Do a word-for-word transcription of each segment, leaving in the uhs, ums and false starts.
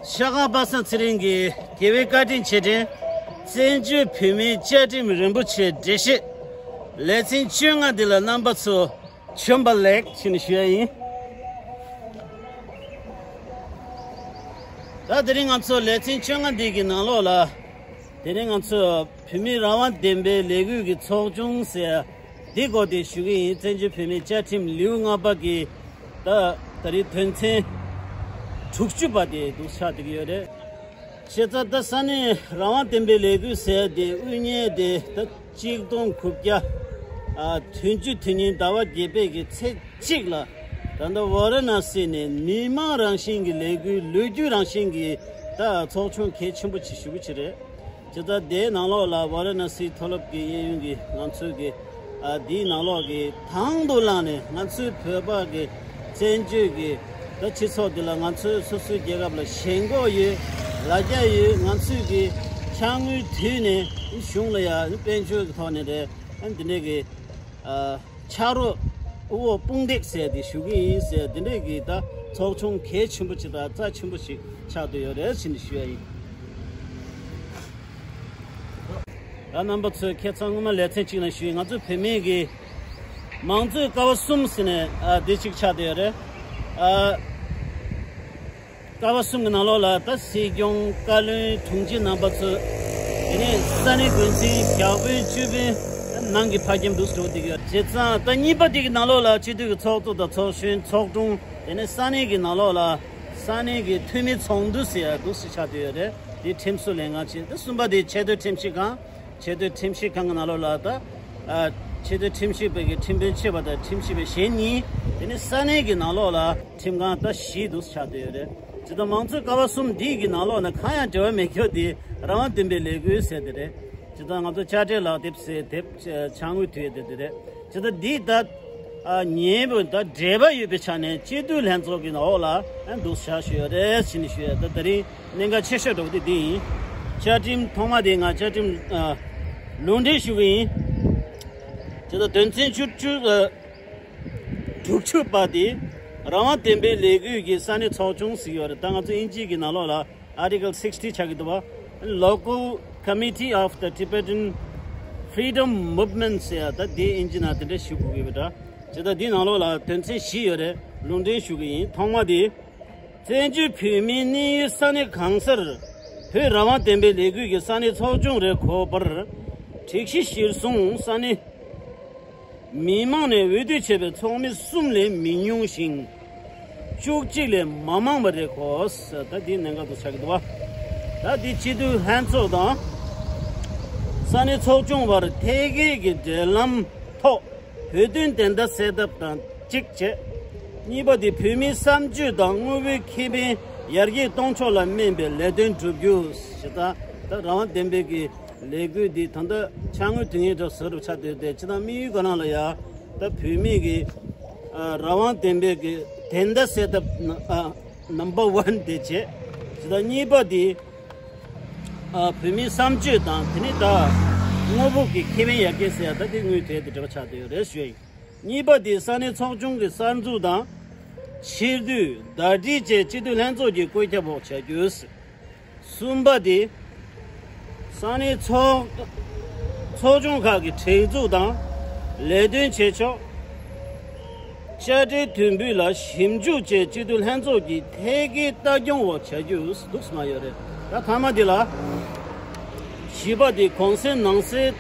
ཤ་ཁང་པ་སངས་ཚེ་རིང་གི་རྒྱལ་བའི་བཀའ་དྲིན་རྗེས་དྲན། བཙན་བྱོལ་བོད་མིའི་བཅའ་ཁྲིམས་རིན་པོ་ཆེ་འགྲེལ་བཤད། ལེ་ཚན་བཅོ་ལྔ་འདི་ལ་རྣམ་པ་ཚོ་བྱོན་པ་ལེགས་ཞེས་ནས་ཞུ་ཡ་ཡིན། ད་དེ་རིང་ང་ཚོ་ལེ་ཚན་བཅོ་ལྔ་འདི་གི་ནང་ལོགས་ལ། དེ་རིང་ང་ཚོ་བོད་མིའི་རང་དབང་བདེན་པའི་ལས་འགུལ་གྱི་ཚོགས་ཆུང་ཟེར་འདི་སྐོར་དེ་ཞུ་གི་ཡིན། བཙན་བྱོལ་བོད་མིའི་བཅའ་ཁྲིམས་ལེའུ་ལྔ་པ་གི་ད་ད་རེས་དོན་ཚན་དྲུག་ཅུ་པ་དེ་འདུག་ཆགས་བསྡད་ཀྱི་ཡོད་རེད། བྱས་ཙང་ད་ས་གནས་རང་དབང་བདེན་པའི་ལས་འགུལ་ཟེར་དེ་དབུ་བརྙེས་དེ་ད་གཅིག་སྟོང་དགུ་བརྒྱ་ཨ་བདུན་ཅུ་དོན་གཉིས་ཟླ་བ་བརྒྱད་པའི་གི་ཚེས་གཅིག་ལ་ད་ལྟ་ཝ་ར་ཎ་སི་ནས་མི་མང་རང་བཞིན་གྱི་ལས་འགུལ་ལོ་རྒྱུས་རང་བཞིན་གྱི་ད་ཚོགས་ཆུང་གལ་ཆེན་པོ་ཅིག་ཞུ་གི་ཅིག་རེད། ཇི་ལྟར་དེའི་ནང་ལོགས་ལ་ཝ་ར་ཎ་སིའི་མཐོ་སློབ་ཀྱི་གཡས་གཡོན་གྱི་ང་ཚོའི་གི་ཨ་འདིའི་ནང་ལོགས་ཀྱི་དང་དུ་བླངས་ནས་ང་ཚོའི་བོད་པ་གི་བཙན་བྱོལ་གྱི་ད་སྤྱི་ཚོགས་འདི་ལ་ང་ཚོའི་སོ་སོའི་རྒྱལ་ཁབ་ལ་ཞེན་ཁོག་ཡོད། ལ་རྒྱ་ཡོད། ང་ཚོའི་གི་ཕྱག་དངུལ་བསྡུས་ནས་གཞུང་ལ་ཡ་དཔལ་འབྱོར་གྱི་ཐོག་ནས་རེད། ཨ་འདི་འདྲའི་གི་ཨ་ཕྱག་རོགས་དབུ་འོག་དཔུང་འདེགས་ཟེར་དེ་ཞུ་གི་ཡིན་ཟེར། འདི་འདྲའི་གི་ད་ཚོགས་ཆུང་གལ་ཆེན་པོ་ཅིག་དང་རྩ་ཆེན་པོ་ཞིག་ཆགས་བསྡད་ཡོད་རེད་ཟེར་ནས་ཞུ་ཡ་ཡིན། ད་རྣམ་པ་ཚོས་ཁ་སང་སྔོན་མ་ལེ་ཚན་གཅིག་ནང་ཞུས། ང་ཚོ་བོད་མི་གི་མང་གཙོའི་ཀ་བ་གསུམ་ཟེར་ནས་ཨ་དེ་གཅིག་ཆགས་བསྡད་ཡོད་རེད། ཨ་ཀ་བ་གསུམ་གྱི་ནང་ལོགས་ལ་ད་སྲིད་སྐྱོང་། བཀའ་བློན། དྲུང་ཆེ་རྣམ་པ་ཚོ། དེ་ནས་ས་གནས་འགོ་འཛིན། བརྒྱ་དཔོན། བཅུ་དཔོན། ནང་གི་ཕ་རྒྱན་འདུག་འགྲོ་བསྡད་ཀྱི་ཡོད། བྱས་ཙང་ད་གཉིས་པ་དེ་གི་ནང་ལོགས་ལ་སྤྱི་འཐུས་ཀྱི་ཚོགས་གཙོ་དང་ཚོགས་གཞོན། ཚོགས་དྲུང་། དེ་ནས་ས་གནས་ཀྱི་ནང་ལོགས་ལ་ས་གནས་ཀྱི་འཐུས་མི་ཚོགས་འདུ་ཟེར་ཡ་འདུག་སེ་ཆགས་བསྡད་ཡོད་རེད། དེ་ཁྲིམས་བཟོ་ལས་འགན་བྱས། ད་གསུམ་པ་དེ་ཆེས་མཐོའི་ཁྲིམས་ཞིབ་ཁང་། ཆེས་མཐོའི་ཁྲིམས་ཞིབ་ཁང་གི་ནང་ལོགས་ལ་ད་ཨ་ཆེས་མཐོའི་ཁྲིམས་ཞིབ་པའི་གི་ཁྲིམས་དཔོན་ཆེ་བ་དང་ཁྲིམས་ཞིབ་པའི་གཞན་གཉིས། དེ་ནས་ས་གནས་ཀྱི་ནང་ལོགས་ལ་ཁྲིམས་ཁང་ད་བཞི་འདུག་ཆགས་བསྡད་ཡོད་རེད། ཇི་ལྟར་མང་གཙོའི་ཀ་བ་གསུམ་འདི་གི་ནང་ལོགས་ན་གང་ཡང་འབྲེལ་བ་མེད་རྒྱུ་དེ་རང་དབང་བདེན་པའི་ལས་འགུལ་ཟེར་དེ་རེད། ཇི་ལྟར་ང་ཚོ་དཔྱ་ཁྲལ་ལག་དེབ་ཟེར་དེབ་ཕྱག་དངུལ་དུས་དེ་དེ་རེད། ཇི་ལྟར་འདི་ད་ཨ་ཉེ་བོ་ད་འབྲེལ་བ་ཡོད་པའི་ཆ་ནས་སྤྱི་འཐུས་ལྷན་ཚོགས་ཀྱི་འོག་ལ་ཨ་འདུག་བཞག་ཞུ་ཡོད་རེད་ཟེར་ནས་ཞུ་ཡ། ད་དེ་རིང་གནད་འགག་ཆེ་ཤོས་འདྲ་བོ་དེ་འདི་ཡིན། བཅའ་ཁྲིམས་ཐོག་མ་དེ་ང་བཅའ་ཁྲིམས་ཨ་ལུང་འདྲེན་ཞུ་གི་ཡིན། དེ་ལྟར་དོན་ཚན་བཅུ་བཅུ་ཨ་དྲུག་ཅུ་པ་དེ་རང་དབང་བདེན་པའི་ལས་འགུལ་གྱི་ས་གནས་ཚོགས་ཆུང་ཟེར་གྱི་ཡོད་རེད། ད་ང་ཚོ་དབྱིན་ཇི་གི་ནང་ལོགས་ལ་Article sixty ཆགས་ཀྱི་འདུག་བ། Local Committee of the Tibetan Freedom Movement ཟེར་ཡ། ད་དེ་དབྱིན་ཇི་ནང་དེ་འདྲ་ཞུ་དགོས་ཀྱི་ཡོད་པ་འདྲ། ཇི་ལྟར་འདི་ནང་ལོགས་ལ་དོན་ཚན་བཞི་ཡོད་རེད། ལུང་འདྲེན་ཞུ་གི་ཡིན། ཐོག་མ་དེ། བཙན་བྱོལ་བོད་མིའི་གནས་ཡུལ་ས་གནས་གང་སར་བོད་རང་དབང་བདེན་པའི་ལས་འགུལ་གྱི་ས་གནས་ཚོགས་ཆུང་རེ་འཁོད་པར་སྒྲིག་གཞི་གཞིར་བཟུང་ས་གནས་མི་མང་ནས་འོས་བསྡུ་བྱས་པའི་ཚོགས་མི་གསུམ་ལས་མི་ཉུང་ཞིང་། བཅུ་གཅིག་ལས་མ་མང་བ་རེ་འཁོད། ད་འདི་གནད་འགག་ཏུ་ཆགས་ཀྱི་འདུག་བ། ད་འདི་སྤྱི་འཐུས་ལྷན་ཚོགས་དང་ས་གནས་ཚོགས་ཆུང་བར་ཐད་ཀའི་གི་འབྲེལ་ལམ་ཐོག་བོད་དོན་བདེན་མཐའ་གསལ་ཐབས་དང་གཅིག་བྱས། གཉིས་པ་དེ་བོད་མིའི་བསམ་སྤྱོད་དང་དངོས་པོའི་ཁེ་ཕན་ཡར་རྒྱས་གཏོང་ཕྱོགས་ལ་སྨན་པའི་ལས་དོན་བསྒྲུབ་རྒྱུ་ཞེས། ད་ད་རང་དབང་བདེན་པའི་གི་ལས་འགུལ་འདི་ད་ལྟ་ཕྱག་དངུལ་དུས་ངན་འདྲ་བཟོ་རུ་ཆགས་བསྡད་དེ། ཅི་དང་དམིགས་ཡུལ་ག་རང་ལ་ཡ་ད་བོད་མི་གི་ཨ་རང་དབང་བདེན་པའི་གི་བདེན་མཐའ་གསལ་ཐབས་ཨ་number one དེ་བྱས། ཅི་དང་གཉིས་པ་དེ་ཨ་བོད་མིའི་བསམ་སྤྱོད་དང་དེ་ནི་ད་དངོས་པོ་གི་ཁེ་ཕན་ཡར་རྒྱས་ཟེར་ཡ་ད་དེ་དངོས་དེ་དེ་འདྲ་བ་ཆགས་བསྡད་ཡོད་རེད་ཞུ་ཡ་ཡིན། གཉིས་པ་དེ་ས་གནས་ཚོགས་ཆུང་གི་གསར་འཛུགས་དང་། ཕྱིར་བསྡུ། ཟླ་སྒྲིལ་བཅས་སྤྱི་འཐུས་ལྷན་ཚོགས་ཀྱི་བཀོད་ཁྱབ་འོག་བྱ་རྒྱུ། གསུམ་པ་དེ། ས་གནས་ཚོགས་ཚོགས་ཆུང་ཁག་གི་སྒྲིག་འཛུགས་དང་ལས་དོན་བྱེད་ཕྱོགས། དཔྱ་ཁྲལ་དོན་འབུལ་ལ་ཞིབ་འཇུག་བཅས་སྤྱི་འཐུས་ལྷན་ཚོགས་ཀྱི་ཐད་ཀའི་ལྟ་སྐྱོང་འོག་བྱ་རྒྱུ་འདུག་སེ་གནང་ཡོད་རེད། ད་མཐའ་མ་དེ་ལ། བཞི་པ་དེ་གོང་གསལ་ནང་གསལ་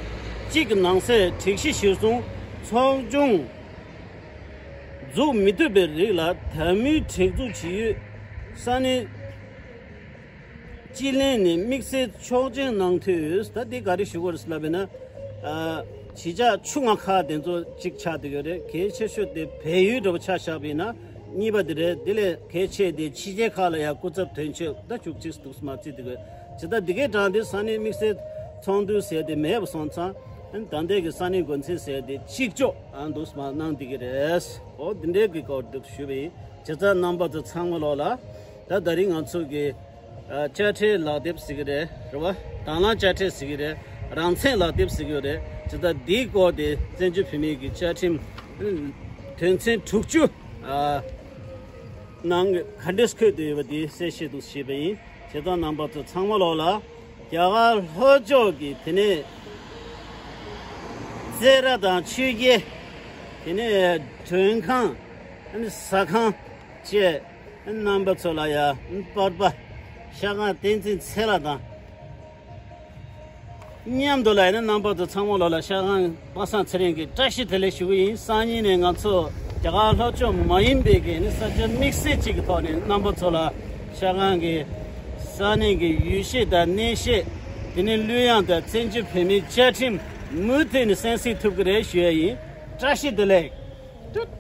གཅིག་ནང་གསལ་སྒྲིག་གཞི་གཞིར་བཟུང་ཚོགས་ཆུང་འཛུགས་མི་ཐུབ་པའི་རིགས་ལ་དེ་མུའི་སྒྲིག་འཛུགས་ཇི་ཡོད་ས་གནས་སྤྱི་ལྷན་ནས་དམིགས་བསལ་ཆོག་མཆན་གནང་འཐུས། ད་འདི་ག་རེ་ཞུ་དགོས་རེད་ལབ་པ་ཡིན་ན། ཨ་གཞིས་ཆགས་བཅོ་ལྔ་ཁག་དེ་ཚོ་གཅིག་ཆགས་བསྡད་ཡོད་རེད། གལ་ཆེ་ཤོས་དེ་བལ་ཡུལ་འདྲ་བོ་ཆ་བཞག་པ་ཡིན་ན་གཉིས་པ་དེ་རེད། དེ་ལས་གལ་ཆེ་དེ་ཕྱི་རྒྱལ་ཁག་ལ་ཡང་སྐུ་ཚབ་དོན་གཅོད་ད་བཅུ་གཅིག་འདུག་སེ་མ་བརྩིས་བསྡད་ཡོད། ཇི་ལྟར་འདི་གའི་གྲངས་དེ་ས་གནས་དམིགས་བསལ་ཚོགས་འདུ་ཟེར་དེ་མེད་པ་སོང་ཙང་། ད་ལྟའི་གི་ས་གནས་འགོ་འཛིན་ཟེར་དེ་གཅིག་ལྕོགས་ཨ་འདུག་སེ་མ་གནང་བསྡད་ཀྱི་རེད། འོ་འདི་འདྲའི་གི་སྐོར་འདུག་ཞུས་པ་ཡིན། ཇི་ལྟར་རྣམ་པ་ཚོ་ཚང་མ་ལོག་ལ། ད་ད་རིང་ང་ཚོ་གི་ཨ་དཔྱ་ཁྲལ་ལག་དེབ་ཟེར་གི་རེད། རེད་བ། དང་བླངས་དཔྱ་ཁྲལ་ཟེར་གི་རེད། རང་མཚན་ལག་དེབ་ཟེར་གི་རེད། ཇི་ལྟར་འདིའི་སྐོར་དེ་བཙན་བྱོལ་བོད་མིའི་གི་བཅའ་ཁྲིམས་དོན་ཚན་དྲུག་ཅུ་ཨ་ནང་གི་ག་འདྲས་འཁོད་བསྡད་ཡོད་པ་དེ་གསལ་བཤད་འདུག་བྱས་པ་ཡིན། དེ་དག་རྣམ་པ་ཚོ་ཚང་མ་ལོག་ལ་རྒྱ་གར་ལྷོ་ཕྱོགས་ཀྱི་དེ་ནས་རྩེད་ར་དང་ཆོས་རྒྱལ། དེ་ནས་མགྲོན་ཁང་། ཟ་ཁང་བཅས་རྣམ་པ་ཚོ་ལ་ཡ་པར་པ་ཤ་ཁང་བསྟན་འཛིན་ཚེ་ལགས་དང་མཉམ་དུ་ལ་ཡིན་ན་རྣམ་པ་ཚོ་ཚང་མ་ལོག་ལ་ཤ་ཁང་པ་སངས་ཚེ་རིང་གི་བཀྲ་ཤིས་བདེ་ལེགས་ཞུ་གི་ཡིན། སང་ཉིན་ནས་ང་ཚོ་རྒྱ་གར་ལྷོ་ཕྱོགས་མ་ཡིན་པའི་གི་ནི་ས་ཆ་དམིགས་བསལ་གཅིག་གི་ཐོག་ནས་རྣམ་པ་ཚོ་ལ་ཤ་ཁང་གི་ས་གནས་ཀྱི་ཡུལ་ཤེས་དང་གནས་ཤེས། དེ་ནས་གླུ་དབྱངས་དང་བཙན་བྱོལ་བོད་མིའི་བཅའ་ཁྲིམས་མུ་མཐུད་ནས་གསན་གཟིགས་ཐུབ་ཀྱི་རེད་ཞུ་ཡ་ཡིན། བཀྲ་ཤིས་བདེ་ལེགས།